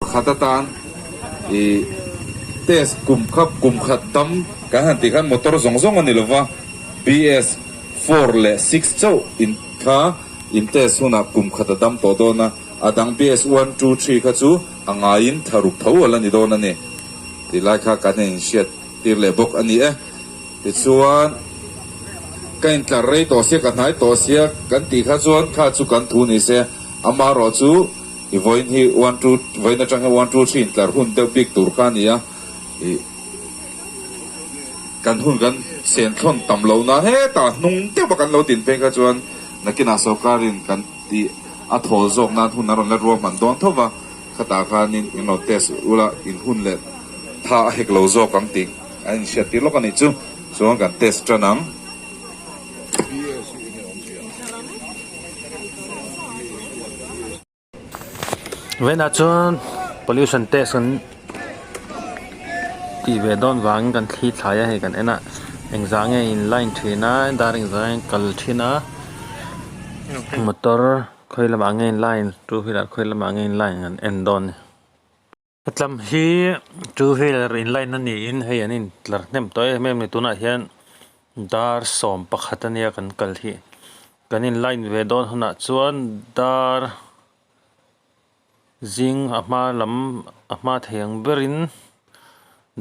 pakhat atan ih test kum kha kum khat dam kan han tih khan motor zawng zawng a ni lova BS four leh six chauh in kha in test hunah kum khat a dam tawh dawn a, a dang BS one two three kha chu a ngaiin thla ruk tho a la ni dawn a ni tih lai kha kan inhriat tir leh bawk a ni e. Tichuan, ka intlar rei tawh sia, ka hnai tawh sia kan tih kha chuan kha chu kan thu ni se, amaherawh chu i vawiin hi one two vawiin atang hian one two three intlar hun deuh bik tur kha a ni a, ih kan hun kan sen thlawn tam lo nan hetah hnung deuh a kan lo din phei kha chuan nakinah sorkarin kan tih a thawl zawk nan hun a rawn la ruahman dawn tho va, khatah khanin in rawn test ula in hun leh tha a hek lo zawk ang tih. A inhriat tir lawk a nih chu. Chuan kan test tan ang. Vawiinah chuan pollution test kan tih ve dawn vangin kan thli thlai a hei kan en a engzah nge in line thin a dar engzah nge kal thin a motor khawi lamah nge in line two wheeler khawi lamah nge in line kan en dawn a ni. Hetlam hi two wheeler in line a niin hei an intlar hnem tawh em em a ni tunah hian dar sawm pakhat a nia kan kal hi kan in line ve dawn hunah chuan dar zing a hma lam a hma thei ang berin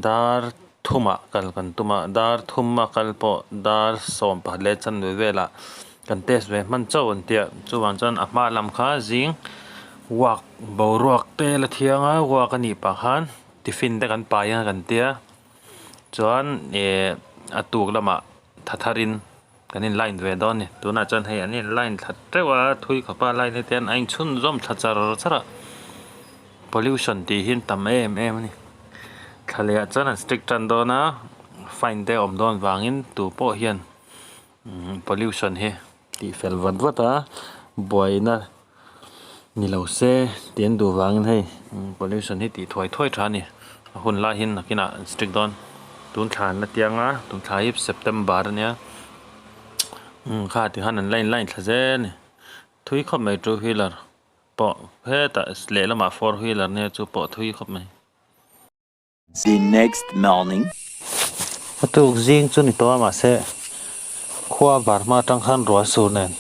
dar thumah kal kan tum a dar thum a kal pawh dar sawm pakhat leh chanve velah kan test ve hman chauh an tia chuvang chuan a hma lam kha zing walk boruak te la thiang a walk a nih pah khan tiffin te kan pai a kan tia chuan eh a tuk lamah tha tharin kan in line ve dawn a ni tunah chuan hei an in line thla teuh a thui khawpa line te hian a inchhunzawm thla char char a pollution tih hi an tam em em a ni thla leh ah chuan an strict tan dawn a fine te a awm dawn vangin tu pawh hian pollution hi tih fel vat vat a buaina ni lo se tih an duh vangin hei pollution hi tih thuai thuai tha a ni a hun lai hian nakinah an strict dawn tun thla an la tiang a tun thla hi september a nia kha tikhan an la in line thla zel a ni thui khawp mai two wheeler pawh hetah lehlamah four wheeler nia chu pawh thui khawp mai. The next morning. A tuk zing chu ni tawh a mahse khua var hma atang khan ruah sur nen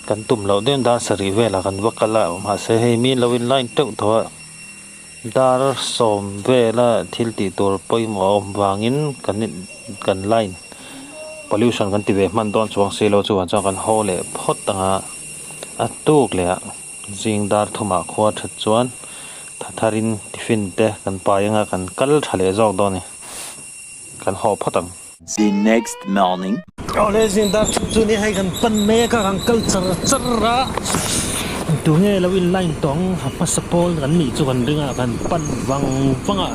kan tum loh deuhin dar sarih velah kan va kal a mahse hei mi lo in line teuh tawh a dar sawm vela thil tih tur pawimawh a awm vangin kan kan line pollution kan ti ve hman dawn chuang si lo chuvang chuan kan haw leh phawt ang a a tuk leh ah. Zing dar thumah khua that chuan tha tharin tiffin te kan pai anga kan kal tha leh zawk dawn a ni. Kan haw phawt ang. The next morning. Awle zing dar thum chu ni hei kan pan mek a kan kal char char a tunge lo in line tawng a hmasa pawl kan nih chu kan ring a kan pan vang vang a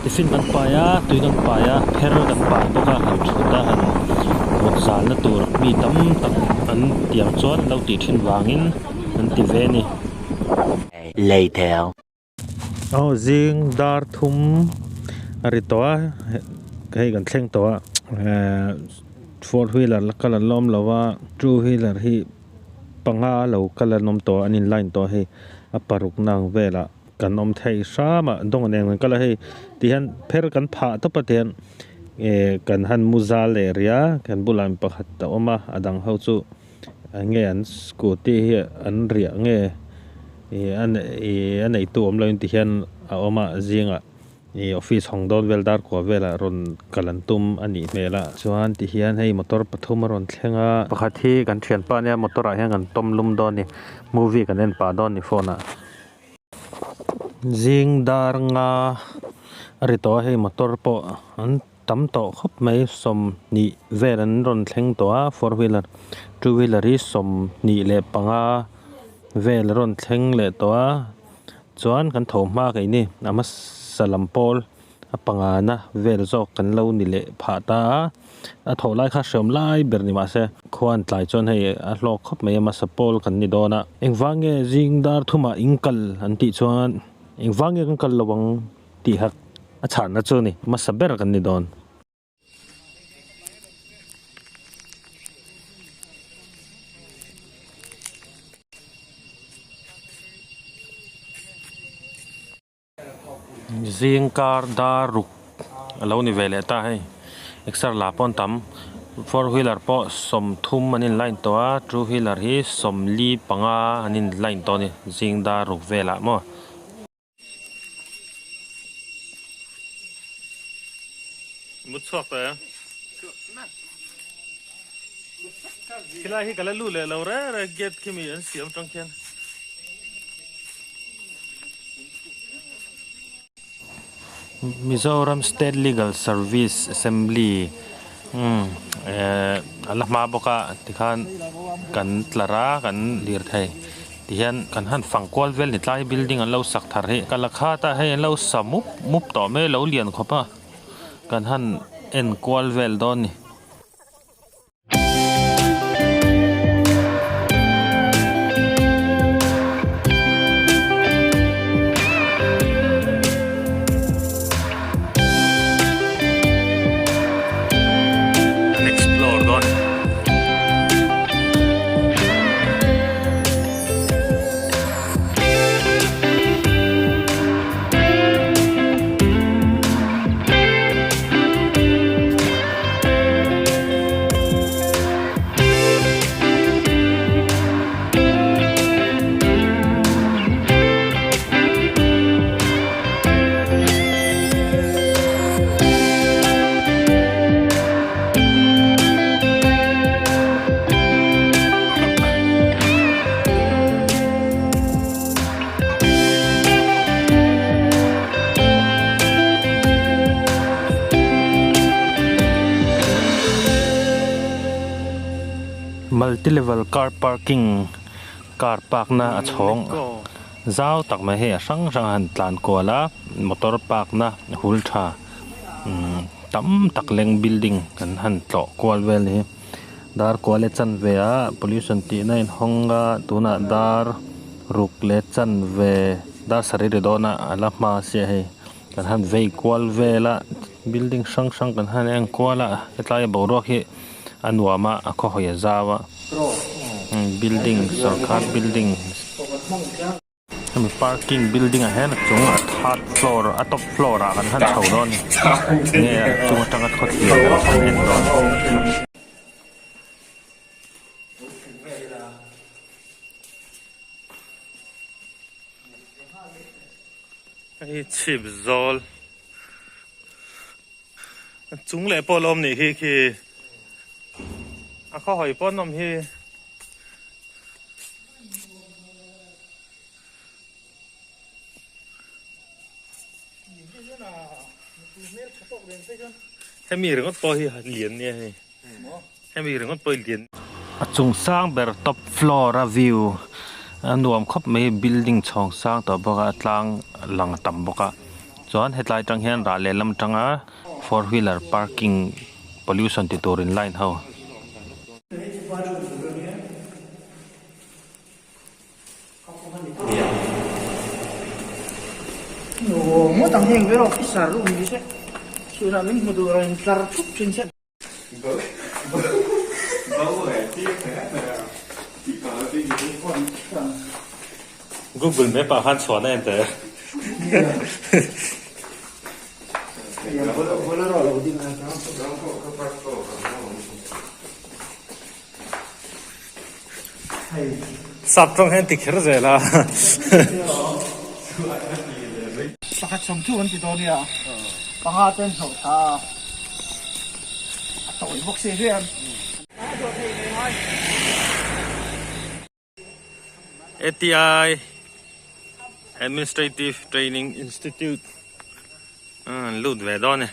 tiffin kan pai a tui kan pai a pher kan pai bawk a han thut a han mut zalna tur mi tam tak an tiang chuan lo tih thin vangin. An ti ve a ni. Later. Aw zing dar thum a ri tawh a hei kan thleng tawh a ehh four wheeler la kal an la awm lo a two wheeler hi panga lo kal an awm tawh a an in line tawh a hei a paruk na ang velah kan awm thei hram a dawng nen kan kal a hei tihian pher kan phah tawp a tihian ehh kan han mu zal leh rih a kan bulah mi pakhat a awm a a dang ho chu. Eng nge an scooty hi an riah nge ih a ih a neitu awm loin ti hian a awm a zingah ih office hawng dawn vel dar kua velah rawn kal an tum a nih hmel a chuan ti hian hei motor pathum a rawn thleng a. Pakhat hi kan thianpa ania motor ah hian kan tawm lum dawn a ni movie kan en pah dawn a ni phone ah. Zing dar nga a ri tawh a hei motor pawh an tam tawh khawp mai sawmhnih vel an rawn thleng tawh a four wheeler two wheeler hi 25 vel a rawn thleng leh tawh a chuan kan tho hma keini a hmasa lam pawl a panga na vel zawk kan lo ni leh phah ta a a thawh lai kha hreawm lai ber ni mahse khuan tlai chuan hei a hlawk khawp mai a hmasa pawl kan ni dawn a engvang nge zing dar thumah in kal an tih chuan engvang nge kan kal lo ang tih hak a chhanna chu a ni hmasa ber kan ni dawn. Zing kar dar ruk a lo ni ve leh ta hei exer la pawh an tam four wheeler pawh sawmthum an in line tawh a two wheeler hi sawmli panga an in line tawh a ni zing dar ruk velah maw. Mut chhuak tawh em? Khilai hi ka la lut leh lo reng reng gate khi mi an siam atang khian. Mizoram State Legal Service Assembly umm ehh a la hma bawk a tikhan kan tlar a kan lir thei. Tihian kan han fang kual vel ni tlai building an lo sak thar hi ka la khat a hei an lo sa mup mup tawh mai a lo lian khawp a kan han en kual vel dawn a ni. An explore dawn. Multi level car parking car park na a chhawng zau tak mai hei a hrang hrang a han tlan kual a motor park na hul tha umm tam tak leng building kan han tlawh kual vel hi dar kua leh chanve ah pollution tih na inhawng a tunah dar ruk leh chanve dar sarih ri dawn a a la hma sia hei kan han vei kual vel a building hrang hrang kan han en kual a hetlai boruak hi a nuam a a khawhawi a zau a building sorkar building. Hemi parking building ah hian a chung a third floor a top floor ah kan han chho dawn a ni nge a chung atanga khawthlir kan han en dawn. Hei hi chhip zawl a chung leh pawh a la awm nih hi khi a khawhawi pawh an awm hi. Hemi ringawt pawh hi lian nia hei hemi ringawt pawh hi lian. A chung sang ber top floor a view a nuam khawp mai building chhawng sang tawh bawk a tlang lang a tam bawk a chuan hetlai atang hian rah lehlam atanga four wheeler parking pollution ti turin line ho. Google map ah khan chhuahna en teh. Sap tawng hian ti kher zel a. Pakhat sawm chu kan ti dawn nia, panga ten hlawh tha a, a tawi bawk si hian. ATI Administrative Training Institute an lut ve dawn e.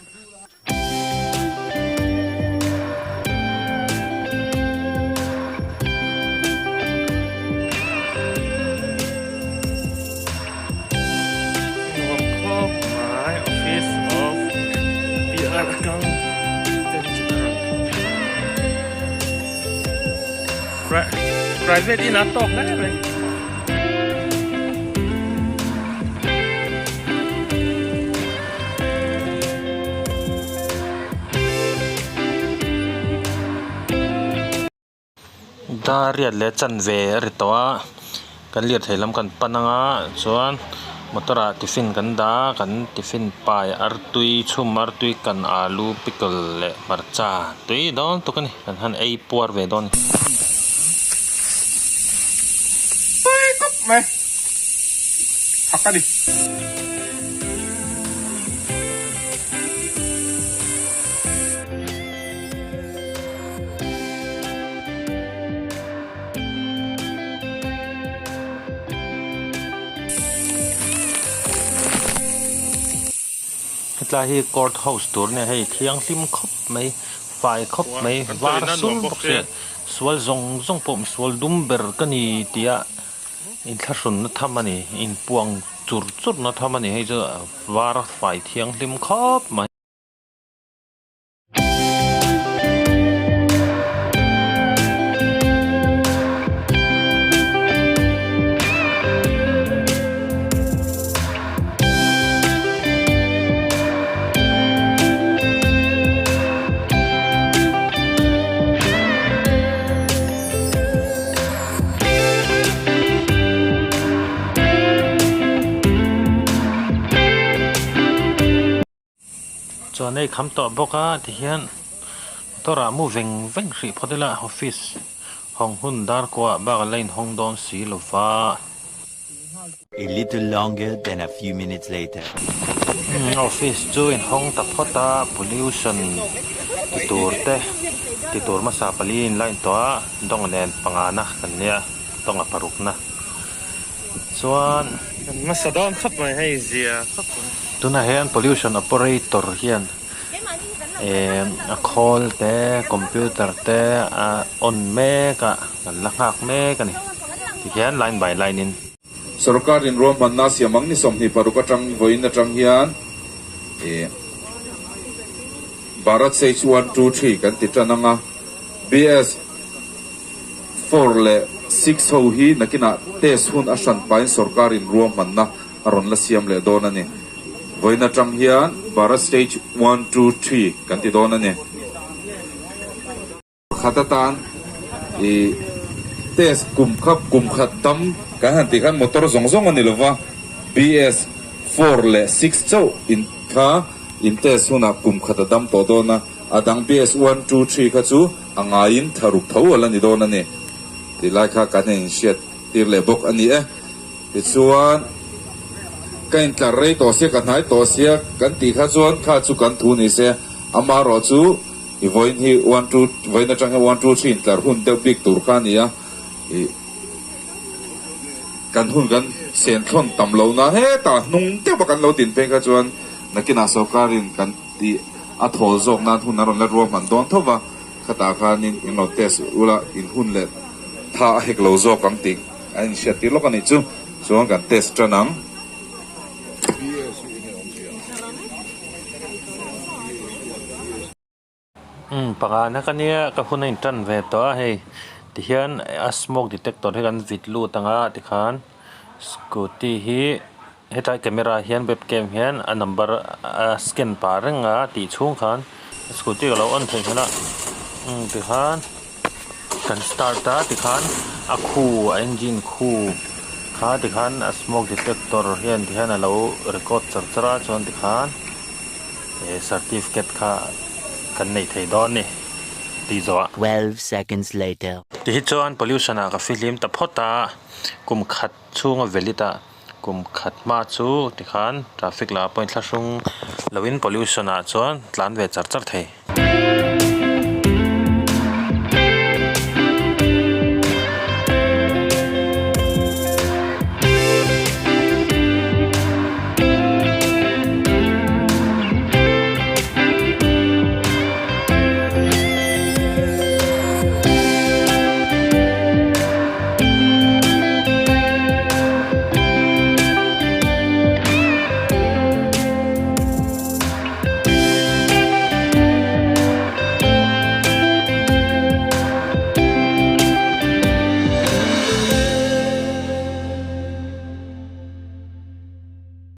Nuam khawp mai Office of PR Accountant General. Private in a tawk hle mai. Dar riat leh chanve a ri tawh a kan lirthei lam kan pan anga chuan. Motor ah tiffin kan dah a kan tiffin pai artui chhum artui kan alu pickle leh hmarcha tui dawn tuk a ni kan han ei puar ve dawn a ni. Hetlai hi court house tur nia hei thianghlim khawp mai fai khawp mai var sur bawk se sual zawng zawng pawh misual dum ber ka ni tia inthlahrunna tham a ni inpuang chur churna tham a ni hei chu var fai thianghlim khawp mai. Chuan hei kham tawh bawk a tihian motor ah mu veng veng hrih phawt ila office hawng hun dar kuah bak a la inhawng dawn si lo va. A little longer than a few minutes later. Office chu inhawng ta phawt a pollution ti tur te ti tur hmasa pali in line tawh a dawng nen pangana kan nia dawnga parukna. Chuan. Kan hmasa dawn khawp mai hei zia khawp mai. Tunah hian pollution operator hian eh a khawl te computer te a on mek a kan la nghak mek a ni tihian line by line in. Sorkar in ruahmanna siam ang ni 26 atang vawiin atang hian eh Bharat Stage 1, 2, 3 kan ti tan ang a, BS. Four leh six ho hi nakinah test hun a hran pahin sorkarin ruahmanna a rawn la siam leh dawn a ni. Vawiin atang hian Bharat Stage one, two, three kan ti dawn a ni. Pakhat atan i test kum kha kum khat dam kan han tih khan motor zawng zawng a ni lova, BS four leh six chauh in kha in test hunah kum khat a dam tawh dawn a, a dang BS one, two, three kha chu A ngaiin tharuk tho a la ni dawn a ni tih lai kha kan inhriat tir leh bawk a ni e. Tichuan, ka intlar rei tawh sia, ka hnai tawh sia kan tih kha chuan kha chu kan thu ni se, amaherawh chu i vawiin hi one two vawiin atang hian one two three intlar hun deuh bik tur kha a ni a, ih kan hun kan sen thlawn tam lo nan hetah hnung deuh a kan lo din phei kha chuan nakinah sorkarin kan tih a thawl zawk nan hun a rawn la ruahman dawn tho va, khatah khanin in rawn test ula in hun leh tha a hek lo zawk ang tih a inhriat tir lawk a nih chu, chuan kan test tan ang. Umm pangana ka nia ka hun a in tan ve tawh a hei tihian a smoke detector hi kan vit lut ang a tikhan scooty hi hetlai camera hian webcam hian a number a scan pah reng a tih chhung khan scooty ka lo on theih hmel a umm tikhan kan start a tikhan a khu a engine khu kha tikhan a smoke detector hian tikhian a lo record char char a chuan tikhan. He certificate kha kan nei thei dawn ni tih zawh ah. 12 seconds later. Ti hi chuan pollution ah ka fihlim ta phawt a, kum khat chhunga valid ah kum khat hma chu tikhan traffic lah pawhin thlahrung loin pollution ah chuan tlan ve char char thei.